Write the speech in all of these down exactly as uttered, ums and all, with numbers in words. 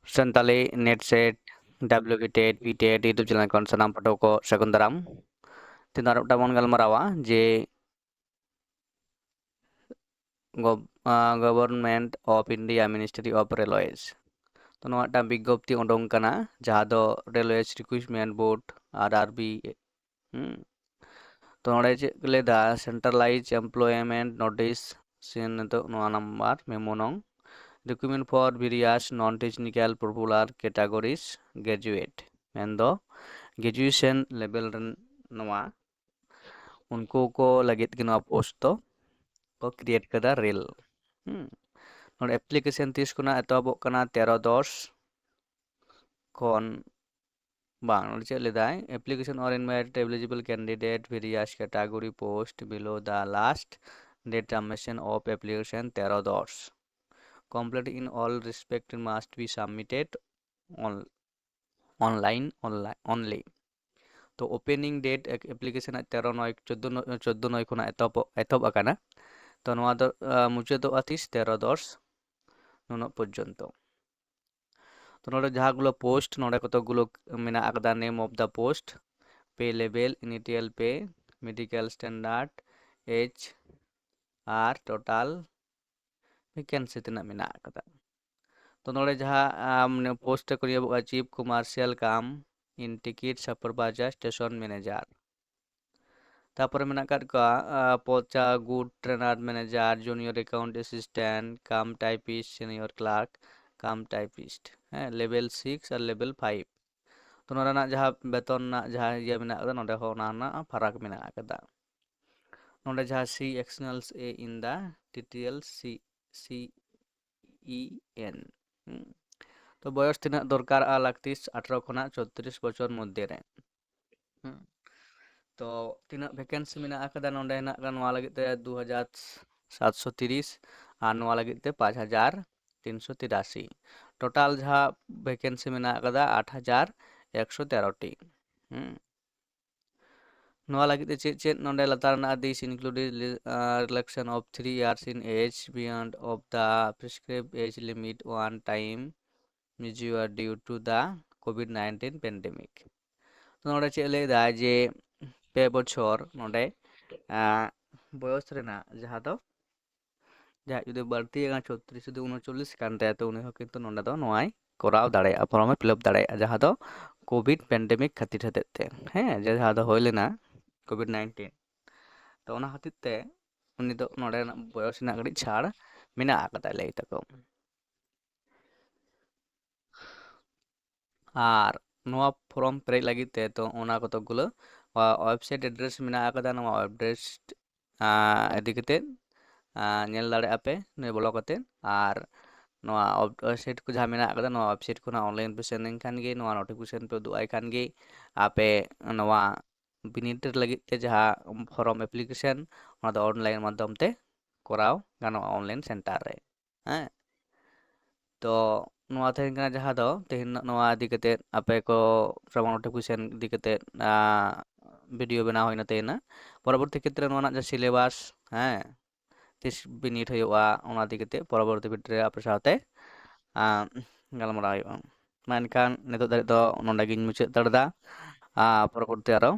Santali NET SET, WB TET, B TET YouTube channel ᱠᱷᱚᱱ ᱥᱟᱱᱟᱢ ᱯᱟᱹᱴᱷᱩᱣᱟᱹ ᱠᱚ ᱥᱟᱹᱜᱩᱱ ᱫᱟᱨᱟᱢ᱾ ᱛᱮᱦᱮᱧ ᱫᱚ ᱟᱨ ᱢᱤᱫᱴᱟᱝ ᱵᱚᱱ ᱜᱟᱞᱢᱟᱨᱟᱣᱟ ᱡᱮ ᱜᱚᱵ-, ᱟᱸ, Government of India Ministry of Railways᱾ ᱛᱚ ᱱᱚᱣᱟ ᱢᱤᱫᱴᱟᱝ ᱵᱤᱜᱽᱜᱚᱯᱛᱤ ᱩᱰᱩᱝ ᱠᱟᱱᱟ, ᱡᱟᱦᱟᱸ ᱫᱚ Railways Recruitment Board, RRB, ᱦᱩᱸ᱾ ᱛᱚ ᱱᱚᱰᱮ ᱪᱮᱫ ᱠᱚ ᱞᱟᱹᱭᱫᱟ, centralized employment notice, ᱥᱮ ᱱᱤᱛᱚᱜ ᱱᱚᱣᱟ ᱱᱟᱢᱵᱟᱨ memo ᱱᱚᱝ, recruitment for various non technical popular categories, graduate, ᱢᱮᱱᱫᱚ graduation level ᱨᱮᱱ ᱱᱚᱣᱟ, ᱩᱱᱠᱩ ᱠᱚ ᱞᱟᱹᱜᱤᱫ ᱜᱮ ᱱᱚᱣᱟ post ᱫᱚ ᱠᱚ create ᱠᱟᱫᱟ, ᱨᱮᱞ᱾ ᱦᱩᱸ᱾ ᱱᱚᱰᱮ application ᱛᱤᱥ ᱠᱷᱚᱱᱟᱜ ᱮᱛᱚᱦᱚᱵᱚᱜ ᱠᱟᱱᱟ? ᱛᱮᱨᱚ ᱫᱚᱥ ᱠᱷᱚᱱ, ᱵᱟᱝ, ᱱᱚᱰᱮ ᱪᱮᱫ ᱞᱟᱹᱭᱫᱟᱭ? Application or invite eligible candidate various category post below the last date submission of application, ᱛᱮᱨᱚ ᱫᱚᱥ᱾ Complete in all respect must be submitted on, online, online only. ᱛᱚ opening date ᱮᱠ-, application ᱟᱜ ᱛᱮᱨᱚ ᱱᱚᱭ, ᱪᱳᱫᱽᱫᱳ ᱱᱚ-, ᱪᱳᱫᱽᱫᱳ ᱱᱚᱭ ᱠᱷᱚᱱᱟᱜ ᱮᱛᱚᱦᱚᱵ, ᱮᱛᱚᱦᱚᱵ ᱟᱠᱟᱱᱟ᱾ ᱛᱚ ᱱᱚᱣᱟ ᱫᱚ, ᱟᱸ, ᱢᱩᱪᱟᱹᱫᱚᱜᱼᱟ ᱛᱤᱥ? ᱛᱮᱨᱚ ᱫᱚᱥ ᱱᱩᱱᱟᱹᱜ ᱯᱚᱨᱡᱚᱱᱛᱚ᱾ ᱛᱚ ᱱᱚᱰᱮ ᱡᱟᱦᱟᱸ ᱜᱩᱞᱳ post, ᱱᱚᱰᱮ ᱠᱚᱛᱚ ᱜᱩᱞᱳ ᱢᱮᱱᱟᱜ ᱟᱠᱟᱫᱟ, name of the post, pay level, initial pay, medical standard, age, R total vacancy ᱛᱤᱱᱟᱹᱜ ᱢᱮᱱᱟᱜ ᱟᱠᱟᱫᱟ᱾ ᱛᱚ ᱱᱚᱰᱮ ᱡᱟᱦᱟᱸ, ᱟᱢ, ᱱᱤᱭᱟᱹ post ᱨᱮᱠᱚ ᱱᱤᱭᱳᱜᱚᱜᱼᱟ Chief Commercial cum in ticket supervisor, station manager᱾ ᱛᱟᱯᱚᱨᱮ ᱢᱮᱱᱟᱜ ᱟᱠᱟᱫ ᱠᱚᱣᱟ, ᱟᱸ, ᱯᱚᱪᱟ good trainer manager, junior account assistant cum typist, senior clerk cum typist, ᱦᱮᱸ, level six ᱟᱨ level five᱾ ᱛᱚ ᱱᱚᱰᱮᱱᱟᱜ ᱡᱟᱦᱟᱸ ᱵᱮᱛᱚᱱ ᱨᱮᱱᱟᱜ ᱡᱟᱦᱟᱸ ᱤᱭᱟᱹ ᱢᱮᱱᱟᱜ ᱟᱠᱟᱫᱟ, ᱱᱚᱰᱮ ᱦᱚᱸ ᱚᱱᱟ ᱨᱮᱱᱟᱜ ᱯᱷᱟᱨᱟᱠ ᱢᱮᱱᱟᱜ ᱟᱠᱟᱫᱟ᱾ ᱱᱚᱰᱮ ᱡᱟᱦᱟᱸ see externals A in the detail C, C E N᱾ ᱦᱩᱸ᱾ ᱛᱚ ᱵᱚᱭᱚᱥ ᱛᱤᱱᱟᱹᱜ ᱫᱚᱨᱠᱟᱨᱚᱜᱼᱟ ᱞᱟᱹᱠᱛᱤ? ᱟᱴᱷᱨᱚ ᱠᱷᱚᱱᱟᱜ ᱪᱷᱚᱛᱨᱤᱥ ᱵᱚᱪᱷᱚᱨ ᱢᱚᱫᱽᱫᱷᱮ ᱨᱮ᱾ ᱦᱩᱸ᱾ ᱛᱚ ᱛᱤᱱᱟᱹᱜ vacancy ᱢᱮᱱᱟᱜ ᱟᱠᱟᱫᱟ ᱱᱚᱰᱮ ᱦᱮᱱᱟᱜ ᱠᱟᱫᱟ, ᱱᱚᱣᱟ ᱞᱟᱹᱜᱤᱫ ᱛᱮ ᱫᱩ ᱦᱟᱡᱟᱨ ᱥᱟᱛᱥᱚ ᱛᱤᱨᱤᱥ ᱟᱨ ᱱᱚᱣᱟ ᱞᱟᱹᱜᱤᱫ ᱛᱮ ᱯᱟᱸᱪ ᱦᱟᱡᱟᱨ ᱛᱤᱱᱥᱚ ᱛᱤᱨᱟᱥᱤ᱾ Total ᱡᱟᱦᱟᱸ vacancy ᱢᱮᱱᱟᱜ ᱟᱠᱟᱫᱟ ᱟᱴ ᱦᱟᱡᱟᱨ ᱮᱠᱥᱚ ᱛᱮᱨᱚ ᱴᱤ᱾ ᱦᱩᱸ᱾ ᱱᱚᱣᱟ ᱞᱟᱹᱜᱤᱫ ᱛᱮ ᱪᱮᱫ ᱪᱮᱫ ᱱᱚᱰᱮ ᱞᱟᱛᱟᱨ ᱨᱮᱱᱟᱜ, this included, ᱟᱸ, relaxation of three years in age beyond of the prescribed age limit one time mature due to the COVID nineteen pandemic. ᱛᱚ ᱱᱚᱰᱮ ᱪᱮᱫ ᱞᱟᱹᱭ ᱮᱫᱟ ᱡᱮ ᱯᱮ ᱵᱚᱪᱷᱚᱨ ᱱᱚᱰᱮ ᱟᱸ, ᱵᱚᱭᱚᱥ ᱨᱮᱱᱟᱜ ᱡᱟᱦᱟᱸ ᱫᱚ ᱡᱟᱦᱟᱸᱭ ᱡᱩᱫᱤ ᱵᱟᱹᱲᱛᱤ ᱟᱠᱟᱱ ᱪᱷᱚᱛᱨᱤᱥ ᱡᱩᱫᱤ ᱩᱱᱩᱪᱚᱞᱞᱤᱥ ᱠᱟᱱ ᱛᱟᱭᱟ, ᱛᱚ ᱩᱱᱤ ᱦᱚᱸ ᱠᱤᱱᱛᱩ ᱱᱚᱰᱮ ᱫᱚ ᱱᱚᱣᱟᱭ ᱠᱚᱨᱟᱣ ᱫᱟᱲᱮᱭᱟᱜᱼᱟ, ᱯᱷᱚᱨᱚᱢᱮ ᱯᱷᱤᱞᱟᱯ ᱫᱟᱲᱮᱭᱟᱜᱼᱟ, ᱡᱟᱦᱟᱸ ᱫᱚ ᱠᱳᱵᱷᱤᱰ ᱯᱮᱱᱰᱮᱢᱤᱠ ᱠᱷᱟᱹᱛᱤᱨ ᱦᱚᱛᱮᱡ ᱛᱮ, ᱦᱮᱸ, ᱡᱟᱦᱟᱸ ᱫᱚ ᱦᱩᱭ ᱞᱮᱱᱟ ᱠᱳᱵᱷᱤᱰ ᱱᱟᱭᱤᱱᱴᱤᱱ᱾ ᱛᱚ ᱚᱱᱟ ᱠᱷᱟᱹᱛᱤᱨ ᱛᱮ ᱩᱱᱤ ᱫᱚ ᱱᱚᱰᱮᱱᱟᱜ ᱵᱚᱭᱚᱥ ᱨᱮᱱᱟᱜ ᱠᱟᱹᱴᱤᱡ ᱪᱷᱟᱲ ᱢᱮᱱᱟᱜ ᱟᱠᱟᱫᱟ ᱞᱟᱹᱭ ᱛᱟᱠᱚ᱾ ᱟᱨ ᱱᱚᱣᱟ ᱯᱷᱚᱨᱚᱢ ᱯᱮᱨᱮᱡ ᱞᱟᱹᱜᱤᱫ ᱛᱮ ᱛᱚ ᱚᱱᱟ ᱠᱚᱛᱚᱠ ᱜᱩᱞᱟᱹ ᱣᱮᱵᱥᱟᱭᱤᱴ ᱮᱰᱨᱮᱥ ᱢᱮᱱᱟᱜ ᱟᱠᱟᱫᱟ᱾ ᱱᱚᱣᱟ ᱮᱰᱨᱮᱥ ᱤᱫᱤ ᱠᱟᱛᱮ ᱧᱮᱞ ᱫᱟᱲᱮᱭᱟᱜᱼᱟ ᱯᱮ ᱱᱤᱭᱟᱹ ᱵᱚᱞᱚ ᱠᱟᱛᱮ᱾ ᱟᱨ ᱱᱚᱣᱟ ᱣᱮᱵᱥᱟᱭᱤᱴ ᱠᱚ ᱡᱟᱦᱟᱸ ᱢᱮᱱᱟᱜ ᱟᱠᱟᱫᱟ, ᱱᱚᱣᱟ ᱣᱮᱵᱥᱟᱭᱤᱴ ᱠᱷᱚᱱᱟᱜ ᱚᱱᱞᱟᱭᱤᱱ ᱯᱮ ᱥᱮᱱ ᱞᱮᱱᱠᱷᱟᱱ ᱜᱮ, ᱱᱚᱣᱟ ᱱᱳᱴᱤᱯᱷᱤᱠᱮᱥᱚᱱ ᱯᱮ ᱩᱫᱩᱜ ᱟᱭ ᱠᱷᱟᱱ ᱜᱮ, ᱟᱯᱮ ᱱᱚᱣᱟ ᱵᱤᱱᱤᱰ ᱞᱟᱹᱜᱤᱫ ᱛᱮ ᱡᱟᱦᱟᱸ ᱯᱷᱚᱨᱚᱢ ᱮᱯᱞᱤᱠᱮᱥᱚᱱ, ᱚᱱᱟ ᱫᱚ ᱚᱱᱞᱟᱭᱤᱱ ᱢᱟᱫᱽᱫᱷᱚᱢ ᱛᱮ ᱠᱚᱨᱟᱣ ᱜᱟᱱᱚᱜᱼᱟ ᱚᱱᱞᱟᱭᱤᱱ ᱥᱮᱱᱴᱟᱨ ᱨᱮ᱾ ᱦᱮᱸ, ᱛᱚ ᱱᱚᱣᱟ ᱛᱟᱦᱮᱸ ᱠᱟᱱᱟ ᱡᱟᱦᱟᱸ ᱫᱚ ᱛᱮᱦᱮᱧ ᱱᱚᱣᱟ ᱤᱫᱤ ᱠᱟᱛᱮ, ᱟᱯᱮ ᱠᱚ ᱥᱨᱟᱵᱚᱱ ᱱᱳᱴᱤᱯᱷᱤᱠᱮᱥᱚᱱ ᱤᱫᱤ ᱠᱟᱛᱮ ᱵᱷᱤᱰᱤᱭᱳ ᱵᱮᱱᱟᱣ ᱦᱩᱭᱱᱟ ᱛᱮᱦᱮᱧ᱾ ᱯᱚᱨᱚᱵᱚᱨᱛᱤ ᱠᱷᱮᱛᱨᱮ ᱱᱚᱣᱟ ᱨᱮᱱᱟᱜ ᱡᱟᱦᱟᱸ ᱥᱤᱞᱮᱵᱟᱥ, ᱦᱮᱸ, ᱛᱤᱥ ᱵᱤᱱᱤᱰ ᱦᱩᱭᱩᱜᱼᱟ, ᱚᱱᱟ ᱤᱫᱤ ᱠᱟᱛᱮ ᱯᱚᱨᱚᱵᱚᱨᱛᱤ ᱵᱷᱤᱰᱤᱭᱳ ᱨᱮ ᱟᱯᱮ ᱥᱟᱶᱛᱮ ᱟᱸ, ᱜᱟᱞᱢᱟᱨᱟᱣ ᱦᱩᱭᱩᱜᱼᱟ᱾ ᱢᱟ ᱮᱱᱠᱷᱟᱱ ᱱᱤᱛᱚᱜ ᱫᱷᱟᱹᱨᱤᱡ ᱫᱚ ᱱᱚᱰᱮ ᱜᱤᱧ ᱢᱩᱪᱟᱹᱫ ᱦᱟᱛᱟᱲ ᱮᱫᱟ᱾ ᱟᱨ ᱯᱚᱨᱚᱵᱚᱨᱛᱤ ᱟᱨᱚ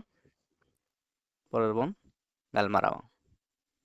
ᱯᱚᱨᱮ ᱨᱮᱵᱚᱱ ᱜᱟᱞᱢᱟᱨᱟᱣᱟ᱾